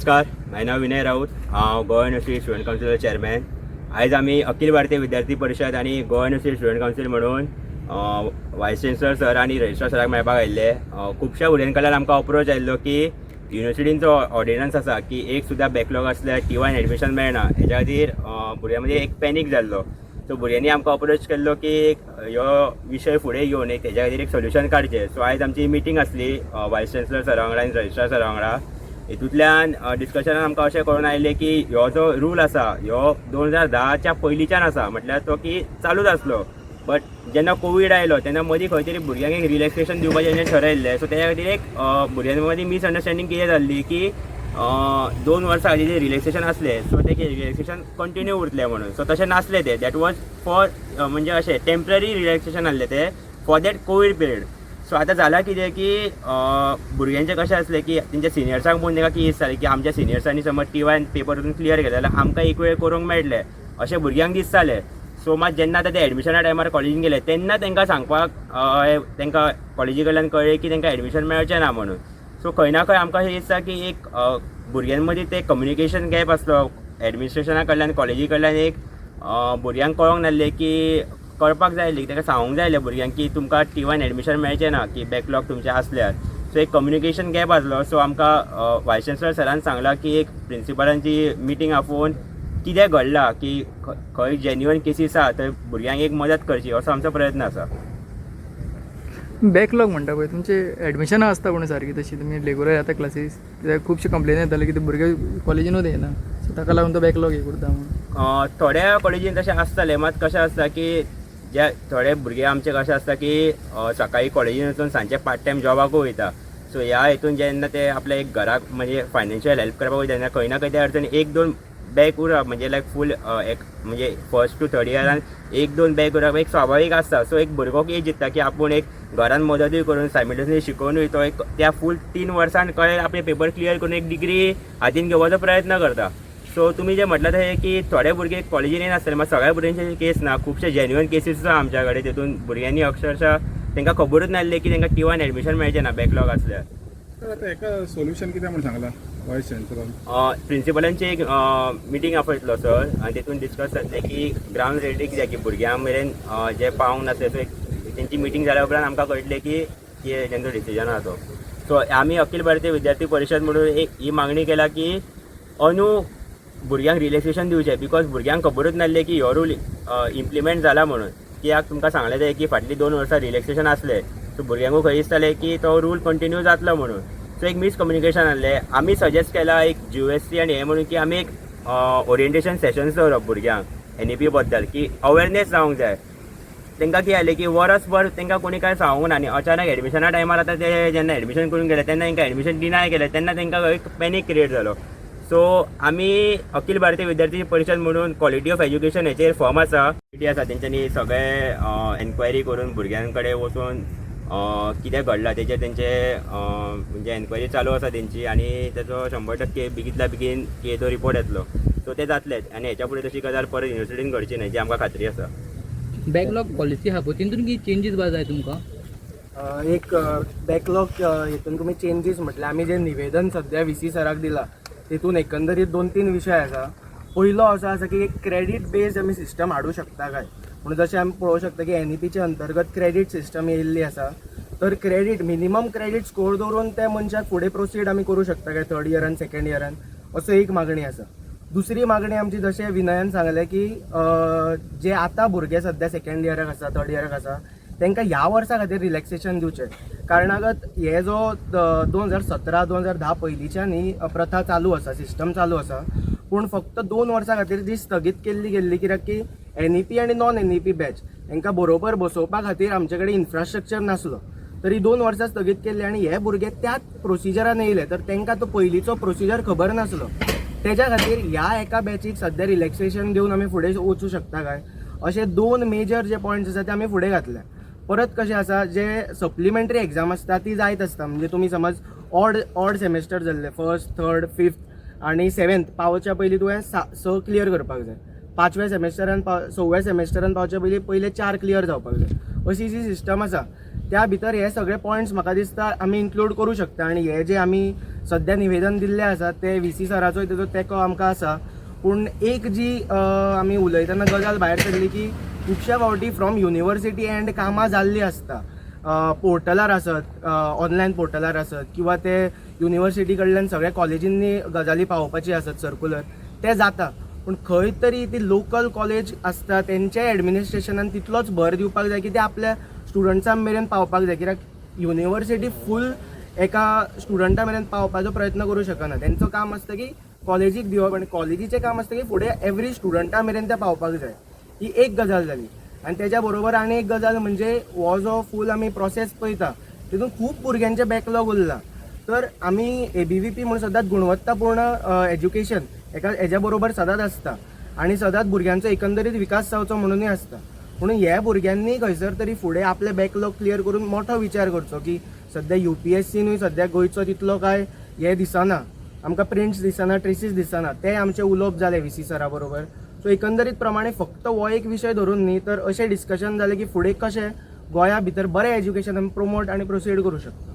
नमस्कार, माझे नाव विनय राऊत. हांव गोवा युनिवर्सिटी स्टुडंट कावन्सिलाचो चेअरमॅन. आयज आमी अखिल भारतीय विद्यार्थी परिशद आनी गोवा युनिवर्सिटी स्टुडंट कावन्सील म्हणून वायस चान्सलर सर आनी रजिस्ट्रार सराक मेळपाक आयिल्ले. खुबश्या भुरग्यां कडल्यान आमकां अप्रोच आयिल्लो की युनिवर्सिटींचो ऑर्डिनन्स आसा की एक सुद्दां बॅकलॉग आसल्यार टीवायन एडमिशन मेळना. हेच्या खातीर भुरग्यां मदीं एक पॅनीक जाल्लो. सो भुरग्यांनी आमकां अप्रोच केल्लो की एक ह्यो विशय फुडें घेवन एक तेज्या खातीर एक सोल्युशन काडचें. सो आयज आमची मिटींग आसली वायस चान्सलर सरा वांगडा आनी रजिस्ट्रार सरा वांगडा. हितूंतल्यान डिस्कशनान आमकां अशें कळून आयलें की ह्यो जो रूल आसा, ह्यो 2010च्या पयलींच्यान आसा, म्हटल्यार तो की चालूच आसलो. बट जेन्ना कोवीड आयलो तेन्ना मदीं खंय तरी भुरग्यांक एक रिलॅक्सेशन दिवपाचें तेणें ठरयल्लें. सो तेज्या खातीर एक भुरग्यां मदीं मिसअंडरस्टँडींग कितें जाल्ली की 2 वर्सां खातीर रिलॅक्सेशन आसलें, सो तें रिलॅक्सेशन कंटिन्यू उरतलें म्हणून. सो तशें नासलें तें. That was for म्हणजे अशें टेंपररी रिलॅक्सेशन आसलें तें for that Covid period. So आतां जालां कितें की भुरग्यांचें कशें आसलें की तेंच्या सिनियर्सांक पळोवन तांकां कितें दिसतालें की आमच्या सिनियर्सांनी समज टीवायन पेपर वचून क्लियर केले जाल्यार आमकां एक वेळ करूंक मेळटलें, अशें भुरग्यांक दिसतालें. सो मात जेन्ना आतां ते एडमिशना टायमार कॉलेजीन गेले तेन्ना तांकां सांगपाक तांकां कॉलेजी कडल्यान कळ्ळें की तांकां एडमिशन मेळचें ना म्हणून. सो खंय ना खंय आमकां अशें दिसता की एक भुरग्यां मदीं ते कम्युनिकेशन गॅप आसलो एडमिनिस्ट्रेशना कडल्यान, कॉलेजी कडल्यान. एक भुरग्यांक कळोंक नासलें की कळपाक जाय आसली, ताका सांगूंक जाय आसलें भुरग्यांक की तुमकां टीवायन एडमिशन मेळचें ना की बॅकलॉग तुमचें आसल्यार. सो एक कम्युनिकेशन गॅप आसलो. सो आमकां वायस चान्सलर सरान सांगलां की एक प्रिंसिपलांची मिटींग आपोवन कितें घडलां की खंय जेन्युअन केसीस आसा थंय भुरग्यांक एक मदत करची, असो आमचो प्रयत्न आसा. बॅकलॉग म्हणटा पळय, तुमचे एडमिशनां आसता पूण सारकी तशी तुमी रेगुलर येता क्लासीस? कित्याक खुबशे कंप्लेन येताले की ते भुरगे कॉलेजीनूच येना, सो ताका लागून तो बॅकलॉग हे करता म्हणून. थोड्या कॉलेजीन तशें आसतालें. मात कशें आसता की जे थोडे भुरगे आमचे कशें आसता की सकाळी कॉलेजीन वचून सांजचे पार्ट टायम जॉबाकूय वयता. सो ह्या हितून जेन्ना ते आपल्या एक घराक म्हणजे फायनान्शियल हेल्प करपाक वयता तेन्ना खंय ना खंय ते अडचण एक दोन बॅक उरप, म्हणजे लायक फूल एक म्हणजे फर्स्ट टू थर्ड इयरान एक दोन बॅक उरप एक स्वाभावीक आसता. सो एक भुरगो कितें चिंत्ता की आपूण एक घरान मदतूय करून सायमल्टेनियसली शिकोवनूय तो एक त्या फूल 3 वर्सान कळ्ळें आपले पेपर क्लियर करून एक डिग्री हातीन घेवपाचो प्रयत्न करता. सो तुमी जे म्हटलें तशें की थोडे भुरगे कॉलेजीन येनासतले, मात सगळ्या भुरग्यांचे केस ना. खुबशे जेन्युअन केसीस आसा आमच्या कडेन. तितून भुरग्यांनी अक्षरशः तांकां खबरूच नासलें की तांकां टीवायन एडमिशन मेळचें ना बॅकलॉग आसल्यार. तर आतां हेका सोल्युशन कितें म्हूण सांगलां वायस चान्सलरान? प्रिंसिपलांची एक मिटींग आपयतलो सर आनी तितून डिस्कस जातलें की ग्रावंड रियलिटी कितें की भुरग्यां मेरेन जे पावंक नासले. सो एक तेंची मिटींग जाल्या उपरांत आमकां कळटलें की कितें तेंचो डिसिजन आहा तो. सो आमी अखिल भारतीय विद्यार्थी परिशद म्हणून एक ही मागणी केला की अंदू भुरग्यांक रिलॅक्सेशन दिवचें, because भुरग्यांक खबरूच नासलें की हो रूल इम्प्लिमेंट जाला म्हणून. कित्याक तुमकां सांगलें तें की फाटलीं 2 वर्सां रिलॅक्सेशन आसलें, सो भुरग्यांकूय खंय दिसतालें की तो रूल कंटिन्यू जातलो म्हणून. सो एक मिसकम्युनिकेशन आहलें. आमी सजेस्ट केलां एक जीओएससी आनी हें म्हणून की आमी एक ओरिएंटेशन सेशन्स दवरप भुरग्यांक एनईपी बद्दल, की अवेरनेस जावंक जाय तांकां. कितें जालें की वरसभर तांकां कोणी कांय सांगूंक ना आनी अचानक एडमिशना टायमार आतां ते जेन्ना एडमिशन करून गेले तेन्ना तांकां एडमिशन डिनाय केलें, तेन्ना तांकां एक पॅनीक क्रिएट जालो. सो आमी अखिल भारतीय विद्यार्थी परिशद म्हणून क्वॉलिटी ऑफ एज्युकेशन हेचेर फर्म आसा, टी आसा, तेंच्यांनी सगळे एन्क्वायरी करून भुरग्यां कडेन वचून कितें घडलां तेचेर तेंचे म्हणजे एन्क्वायरी चालू आसा तेंची आनी तेचो 100% बेगींतल्या बेगीन कितें तो रिपोर्ट येतलो. सो ते जातलेच आनी हेच्या फुडें तशी गजाल परत युनिवर्सिटीन घडची न्हय, जी आमकां खात्री आसा. बॅकलॉग पॉलिसी आहा पळय, तितून कितें चेंजीस बा जाय तुमकां? एक बॅकलॉग हितून तुमी चेंजीस म्हटल्यार आमी जे निवेदन सद्या व्हीसी सराक दिला तितून एकंदरीत दोन तीन विशय आसा. पयलो असो आसा की एक क्रेडीट बेस्ड आमी सिस्टम हाडूं शकता काय म्हणून. जशें आमी पळोवंक शकता की एनईपीच्या अंतर्गत क्रेडीट सिस्टम येयल्ली आसा, तर क्रेडीट मिनिमम क्रेडीट स्कोर दवरून त्या मनशाक फुडें प्रोसीड आमी करूं शकता काय थर्ड इयरान, सेकंड इयरान, असो एक मागणी आसा. दुसरी मागणी आमची, जशें विनयान सांगलें की जे आतां भुरगे सद्या सेकंड इयराक आसा, थर्ड इयराक आसा, तांकां ह्या वर्सा खातीर रिलॅक्सेशन दिवचें. कारणागत हे जो 2017, 2010 पयलींच्यान ही प्रथा चालू आसा, सिस्टम चालू आसा, पूण फक्त 2 वर्सां खातीर जी स्थगीत केल्ली गेल्ली, कित्याक की एनईपी आनी नॉन एनईपी बॅच हांकां बरोबर बसोवपा खातीर आमचे कडेन इन्फ्रास्ट्रक्चर नासलो, तरी 2 वर्सां स्थगीत केल्ली. आनी हे भुरगे त्याच प्रोसिजरान येयले तर तांकां तो पयलींचो प्रोसिजर खबर नासलो. तेज्या खातीर ह्या एका बॅचीक सद्या रिलॅक्सेशन दिवन आमी फुडें वचूं शकता काय, अशे दोन मेजर जे पॉयंट्स आसा ते आमी फुडें घातले. परत कशें आसा, जे सप्लिमेंटरी एग्जाम आसता ती जायत आसता, म्हणजे तुमी समज ऑड ऑड सेमेस्टर जाल्ले, फर्स्ट, थर्ड, फिफ्थ आनी सेवेंथ पावच्या पयलीं तुवें स क्लियर करपाक जाय, पांचव्या सेमेस्टरान पाव सव्व्या सेमेस्टरान पावच्या पयलीं पयले चार क्लियर जावपाक जाय, अशी जी सिस्टम आसा त्या भितर हे सगळे पॉयंट्स म्हाका दिसता आमी इन्क्लूड करूं शकता. आनी हे जे आमी सद्या निवेदन दिल्लें आसा ते व्ही सी सराचोय तेजो तेंको आमकां आसा. पूण एक जी आमी उलयतना गजाल भायर सरली की खुबश्या फावटी फ्रॉम युनिवर्सिटी एंड कामां जाल्लीं आसता, पोर्टलार आसत, ऑनलायन पोर्टलार आसत किंवा ते युनिवर्सिटी कडल्यान सगळ्या कॉलेजींनी गजाली पावोवपाची आसत सर्कुलर, ते जाता. पूण खंय तरी ती लोकल कॉलेज आसता तेंच्या एडमिनिस्ट्रेशनान तितलोच भर दिवपाक जाय की ते आपल्या स्टुडंट्सां मेरेन पावपाक जाय, कित्याक युनिवर्सिटी फूल एका स्टुडंटा मेरेन पावपाचो प्रयत्न करूं शकना. तेंचो काम आसता की कॉलेजीक दिवप आनी कॉलेजीचें काम आसता की फुडें एवरी स्टुडंटा मेरेन ते पावपाक जाय. ही एक गजाल जाली. आनी तेज्या बरोबर आनी एक गजाल म्हणजे हो जो फूल आमी प्रोसेस पळयता तितून खूब भुरग्यांचे बॅकलॉग उरला. तर आमी एबीवीपी म्हणून सदांच गुणवत्तापूर्ण एज्युकेशन एका हेज्या बरोबर सदांच आसता आनी सदांच भुरग्यांचो एकंदरीत विकास जावचो म्हणूनय आसता. म्हणून ह्या भुरग्यांनी खंयसर तरी फुडें आपले बॅकलॉग क्लियर करून मोठो विचार करचो की सद्या यूपीएससीनूय सद्या गोंयचो तितलो काय हें दिसना, आमकां प्रिंट्स दिसना, ट्रेसीस दिसना. ते आमचें उलोवप जालें व्ही सी सरा बरोबर. सो एकंदरीत प्रमाणे फक्त हो एक विशय धरून न्ही, तर अशें डिस्कशन जालें की फुडें कशें गोंया भितर बरें एज्युकेशन आमी प्रोमोट आनी प्रोसीड करूं शकता.